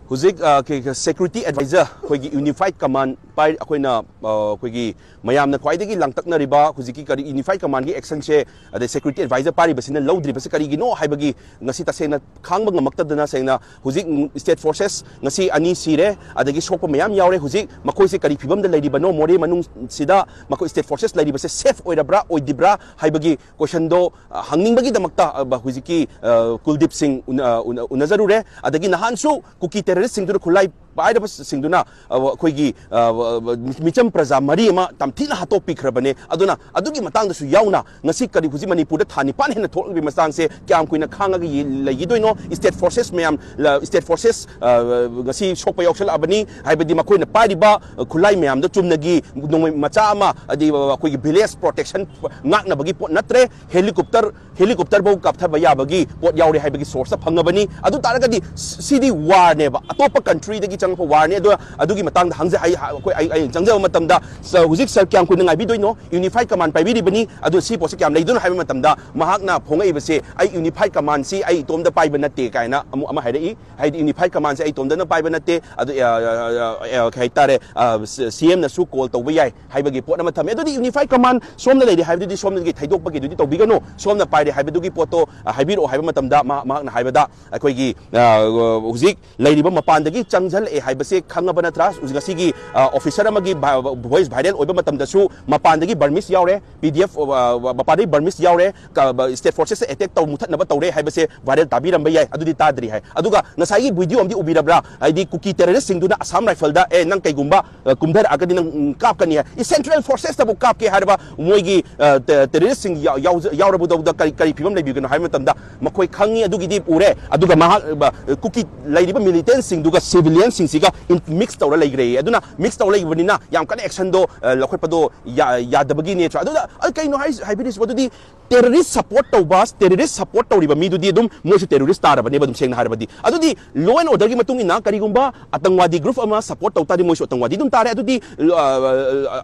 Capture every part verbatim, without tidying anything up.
ꯍꯧꯖꯤꯛ security adviser ꯑꯩꯈꯣꯏꯒꯤ ꯌꯨꯅꯤꯐꯥꯏꯠ common ꯄꯥꯏ ꯑꯩꯈꯣꯏꯅ ꯑꯩꯈꯣꯏꯒꯤ ꯃꯌꯥꯝꯅ ꯈ꯭ꯋꯥꯏꯗꯒꯤ ꯂꯥꯡꯇꯛꯅꯔꯤꯕ ꯍꯧꯖꯤꯛꯀꯤ ꯀꯔꯤ ꯌꯨꯅꯤꯐꯥꯏꯠ ꯀꯃꯥꯟꯒꯤ ꯑꯦꯛꯁꯟꯁꯦ, ꯑꯗꯩ ꯁꯦꯀ꯭ꯌꯨꯔꯤꯇꯤ ꯑꯦꯗꯚꯥꯏꯖꯔ ꯄꯥꯏꯔꯤꯕꯁꯤꯅ ꯂꯧꯗ꯭ꯔꯤꯕꯁꯤ ꯀꯔꯤꯒꯤꯅꯣ ꯍꯥꯏꯕꯒꯤ ꯉꯁꯤ ꯇꯁꯦꯡꯅ ꯈꯥꯡꯕ ꯉꯝꯃꯛꯇꯗꯅ ꯁꯦꯡꯅ ꯍꯧꯖꯤꯛ ꯁ꯭ꯇꯦꯠ ꯐꯣꯔꯁꯦꯁ ꯉꯁꯤ ꯑꯅꯤ ꯁꯤꯔꯦ, ꯑꯗꯒꯤ ꯁꯣꯛꯄ ꯃꯌꯥꯝ ꯌꯥꯎꯔꯦ꯫ ꯍꯧꯖꯤꯛ ꯃꯈꯣꯏꯁꯦ ꯀꯔꯤ ꯐꯤꯕꯝꯗ ꯂꯩꯔꯤꯕꯅꯣ ꯃꯣꯔꯦ ꯃꯅꯨꯡꯁꯤꯗ ꯃꯈꯣꯏ ꯁ꯭ꯇꯦꯠ ꯐꯣꯔꯁꯦꯁ ꯂꯩꯔꯤꯕꯁꯦ ꯁꯦꯐ ꯑꯣꯏꯔꯕ꯭ꯔꯥ ꯑꯣꯏꯗ꯭ꯔꯤꯕ꯭ꯔꯥ ꯍꯥꯏꯕꯒꯤ ꯀꯣꯏꯁꯟꯗꯣ ꯍꯪꯅꯤꯡꯕꯒꯤ ꯗꯃꯛꯇ ꯍꯧꯖꯤꯛꯀꯤ ꯀꯨꯜꯗꯤꯞ ꯁꯤꯡ ꯎꯅꯖꯔꯨꯔꯦ꯫ ꯑꯗꯒꯤ ꯅꯍꯥꯟꯁꯨ ꯀꯨꯀꯤ ꯇꯦꯔꯣꯔꯤꯁ ꯁꯤꯡꯗꯨꯅ ꯈꯨꯠꯂꯥꯏ ꯄꯥꯏꯔꯕꯁꯤꯡꯗꯨꯅ ꯑꯩꯈꯣꯏꯒꯤ ꯃꯤꯆꯝ ꯄ꯭ꯔꯖꯥ ꯃꯔꯤ ꯑꯃ ꯇꯝꯊꯤꯅ ꯍꯥꯠꯇꯣꯛꯄꯤꯈ꯭ꯔꯕꯅꯦ꯫ ꯑꯗꯨꯅ ꯑꯗꯨꯒꯤ ꯃꯇꯥꯡꯗꯁꯨ ꯌꯥꯎꯅ ꯉꯁꯤ ꯀꯔꯤ ꯍꯧꯖꯤꯛ ꯃꯅꯤꯄꯨꯔꯗ ꯊꯥ ꯅꯤꯄꯥꯟ ꯍꯦꯟꯅ ꯊꯣꯛꯂꯛꯂꯤꯕ ꯃꯇꯥꯡꯁꯦ ꯀꯌꯥꯝ ꯀꯨꯏꯅ ꯈꯥꯡꯉꯒ ꯂꯩꯈꯤꯗꯣꯏꯅꯣ? ꯁ꯭ꯇꯦꯠ ꯐꯣꯔꯁꯦꯁ ꯃꯌꯥꯝ, ꯁ꯭ꯇꯦꯠ ꯐꯣꯔꯁꯦꯁ ꯉꯁꯤ ꯁꯣꯛꯄ ꯌꯥꯎꯁꯜꯂꯛꯑꯕꯅꯤ꯫ ꯍꯥꯏꯕꯗꯤ ꯃꯈꯣꯏꯅ ꯄꯥꯏꯔꯤꯕ ꯈꯨꯠꯂꯥꯏ ꯃꯌꯥꯝꯗꯣ ꯆꯨꯝꯅꯒꯤ ꯅꯣꯡꯃꯩ ꯃꯆꯥ ꯑꯃ, ꯑꯗꯩ ꯑꯩꯈꯣꯏꯒꯤ ꯚꯤꯂꯦꯖ ꯄ꯭ꯔꯣꯇꯦꯛꯁꯟ ꯉꯥꯛꯅꯕꯒꯤ ꯄꯣꯠ ꯅꯠꯇ꯭ꯔꯦ꯫ ꯍꯦꯂꯤꯀꯣꯞꯇꯔ ꯍꯦꯂꯤꯀꯣꯞꯇꯔꯐꯧ ꯀꯥꯞꯊꯕ ꯌꯥꯕꯒꯤ ꯄꯣꯠ ꯌꯥꯎꯔꯦ ꯍꯥꯏꯕꯒꯤ ꯁꯣꯔꯁꯇ ꯐꯪꯉꯕꯅꯤ꯫ ꯑꯗꯨ ꯇꯥꯔꯒꯗꯤ ꯁꯤꯗꯤ ꯋꯥꯔꯅꯦꯕ, ꯑꯇꯣꯞꯄ ꯀꯟꯇ꯭ꯔꯤꯗꯒꯤ ꯆꯪꯉꯛꯄ ꯋꯥꯔꯅꯤ꯫ ꯑꯗꯣ ꯑꯗꯨꯒꯤ ꯃꯇꯥꯡꯗ ꯍꯪꯖ ꯑꯩ ꯑꯩꯈꯣꯏ ꯑꯩ ꯑꯩ ꯆꯪꯖꯕ ꯃꯇꯝꯗ ꯍꯧꯖꯤꯛ ꯁꯥꯔ ꯀꯌꯥꯝ ꯀꯨꯏꯅ ꯉꯥꯏꯕꯤꯗꯣꯏꯅꯣ? ꯌꯨꯅꯤꯐꯥꯏꯠ ꯀꯃꯥꯟ ꯄꯥꯏꯕꯤꯔꯤꯕꯅꯤ, ꯑꯗꯨ ꯁꯤ ꯄꯣꯠꯁꯤ ꯀꯌꯥꯝ ꯂꯩꯗꯣꯏꯅꯣ ꯍꯥꯏꯕ ꯃꯇꯝꯗ ꯃꯍꯥꯛꯅ ꯐꯣꯡꯉꯛꯏꯕꯁꯦ, "ꯑꯩ ꯌꯨꯅꯤꯐꯥꯏꯠ ꯀꯃꯥꯟꯁꯤ ꯑꯩ ꯏꯇꯣꯝꯗ ꯄꯥꯏꯕ ꯅꯠꯇꯦ" ꯀꯥꯏꯅ ꯑꯃꯨꯛ ꯑꯃ ꯍꯥꯏꯔꯛꯏ꯫ ꯍꯥꯏꯗꯤ ꯌꯨꯅꯤꯐꯥꯏꯠ ꯀꯃꯥꯟꯁꯦ ꯑꯩ ꯏꯇꯣꯝꯗꯅ ꯄꯥꯏꯕ ꯅꯠꯇꯦ, ꯑꯗꯨ ꯀꯩ ꯍꯥꯏꯇꯥꯔꯦ, ꯁꯤ ꯑꯦꯝꯅꯁꯨ ꯀꯣꯜ ꯇꯧꯕ ꯌꯥꯏ ꯍꯥꯏꯕꯒꯤ ꯄꯣꯠ ꯑꯃ ꯊꯝꯃꯦ꯫ ꯑꯗꯨꯗꯤ ꯌꯨꯅꯤꯐꯥꯏꯠ ꯀꯃꯥꯟ ꯁꯣꯝꯅ ꯂꯩꯔꯦ ꯍꯥꯏꯕꯗꯨꯗꯤ ꯁꯣꯝꯗꯒꯤ ꯊꯩꯗꯣꯛꯄꯒꯤꯗꯨꯗꯤ ꯇꯧꯕꯤꯒꯅꯨ, ꯁꯣꯝꯅ ꯄꯥꯏꯔꯦ ꯍꯥꯏꯕꯗꯨꯒꯤ ꯄꯣꯠꯇꯣ ꯍꯥꯏꯕꯤꯔꯛꯑꯣ ꯍꯥꯏꯕ ꯃꯇꯝꯗ ꯃꯍꯥꯛꯅ ꯍꯥꯏꯕꯗ ꯑꯩꯈꯣꯏꯒꯤ ꯍꯧꯖꯤꯛ ꯂꯩꯔꯤꯕ ꯃꯄꯥꯟꯗꯒꯤ ꯆꯪꯁꯤꯜꯂꯛꯑꯦ ꯍꯥꯏꯕꯁꯦ ꯈꯪꯉꯕ ꯅꯠꯇ꯭ꯔꯥ? ꯉꯁꯤꯒꯤ ꯑꯣꯐꯤꯁꯔ ꯑꯃꯒꯤ ꯚꯣꯏꯁ ꯚꯥꯏꯔꯦꯜ ꯑꯣꯏꯕ ꯃꯇꯝꯗꯁꯨ ꯃꯄꯥꯟꯗꯒꯤ ꯕꯔꯃꯤꯁ ꯌꯥꯎꯔꯦ, ꯄꯤ ꯗꯤ ꯑꯦꯐ ꯃꯄꯥꯟꯗꯒꯤ ꯕꯔꯃꯤꯁ ꯌꯥꯎꯔꯦ, ꯁ꯭ꯇꯦꯠ ꯐꯣꯔꯁꯦꯁ ꯑꯦꯇꯦꯛ ꯇꯧ ꯃꯨꯊꯠꯅꯕ ꯇꯧꯔꯦ ꯍꯥꯏꯕꯁꯦ ꯚꯥꯏꯔꯦꯜ ꯇꯥꯕꯤꯔꯝꯕ ꯌꯥꯏ, ꯑꯗꯨꯗꯤ ꯇꯥꯗ꯭ꯔꯤ ꯍꯥꯏ꯫ ꯑꯗꯨꯒ ꯉꯁꯥꯏꯒꯤ ꯚꯤꯗꯤꯑꯣ ꯑꯃꯗꯤ ꯎꯕꯤꯔꯕ꯭ꯔꯥ? ꯍꯥꯏꯗꯤ ꯀꯨꯀꯤ ꯇꯦꯔꯣꯔꯤꯁꯁꯤꯡꯗꯨꯅ ꯑꯁꯥꯝ ꯔꯥꯏꯐꯜꯗ, "ꯑꯦ, ꯅꯪ ꯀꯩꯒꯨꯝꯕ ꯀꯨꯝꯊꯔꯛꯑꯒꯗꯤ ꯅꯪ ꯀꯥꯞꯀꯅꯤ" ꯍꯥꯏ꯫ ꯁꯦꯟꯇ꯭ꯔꯦꯜ ꯐꯣꯔꯁꯦꯁꯇꯕꯨ ꯀꯥꯞꯀꯦ ꯍꯥꯏꯔꯕ ꯃꯣꯏꯒꯤ ꯇꯦꯔꯣꯔꯤꯁꯇꯁꯤꯡ ꯌꯥꯎꯔꯕꯗꯧꯗ ꯀꯔꯤ ꯀꯔꯤ ꯐꯤꯕꯝ ꯂꯩꯕꯤꯒꯅꯣ ꯍꯥꯏꯕ ꯃꯇꯝꯗ ꯃꯈꯣꯏ ꯈꯪꯉꯤ, ꯑꯗꯨꯒꯤꯗꯤ ꯎꯔꯦ꯫ ꯑꯗꯨꯒ ꯃꯍꯥꯛ ꯀꯨꯀꯤ ꯂꯩꯔꯤꯕ ꯃꯤꯂꯤꯇꯦꯟꯁꯤꯡꯗꯨꯒ ꯁꯤꯚꯤꯂꯤꯌꯟꯁꯤꯡꯁꯤꯒ ꯃꯤꯛꯁ ꯇꯧꯔ ꯂꯩꯈ꯭ꯔꯦ꯫ ꯑꯗꯨꯅ ꯃꯤꯛꯁ ꯇꯧꯔ ꯂꯩꯕꯅꯤꯅ ꯌꯥꯝ ꯀꯟꯅ ꯑꯦꯛꯁꯟꯗꯣ ꯂꯧꯈꯠꯄꯗꯣ ꯌꯥꯗꯕꯒꯤ ꯅꯦꯆꯔ꯫ ꯑꯗꯨꯗ ꯀꯩꯅꯣ ꯍꯥꯏꯕꯤꯔꯤꯁꯤꯕꯣ? ꯑꯗꯨꯗꯤ ꯇꯦꯔꯣꯔꯤꯁ ꯁꯄꯣꯔꯠ ꯇꯧꯕ, ꯇꯦꯔꯣꯔꯤꯁ ꯁꯄꯣꯔꯠ ꯇꯧꯔꯤꯕ ꯃꯤꯗꯨꯗꯤ ꯑꯗꯨꯝ ꯃꯣꯏꯁꯨ ꯇꯦꯔꯣꯔꯤꯁ ꯇꯥꯔꯕꯅꯦꯕ, ꯑꯗꯨꯝ ꯁꯦꯡꯅ ꯍꯥꯏꯔꯕꯗꯤ꯫ ꯑꯗꯨꯗꯤ ꯂꯣ ꯑꯦꯟ ꯑꯣꯔꯗꯔꯒꯤ ꯃꯇꯨꯡ ꯏꯟꯅ ꯀꯔꯤꯒꯨꯝꯕ ꯑꯇꯪꯋꯥꯗꯤ ꯒ꯭ꯔꯨꯞ ꯑꯃ ꯁꯄꯣꯔꯠ ꯇꯧ ꯇꯥꯔꯗꯤ ꯃꯣꯏꯁꯨ ꯑꯇꯪꯋꯥꯗꯤ ꯑꯗꯨꯝ ꯇꯥꯔꯦ꯫ ꯑꯗꯨꯗꯤ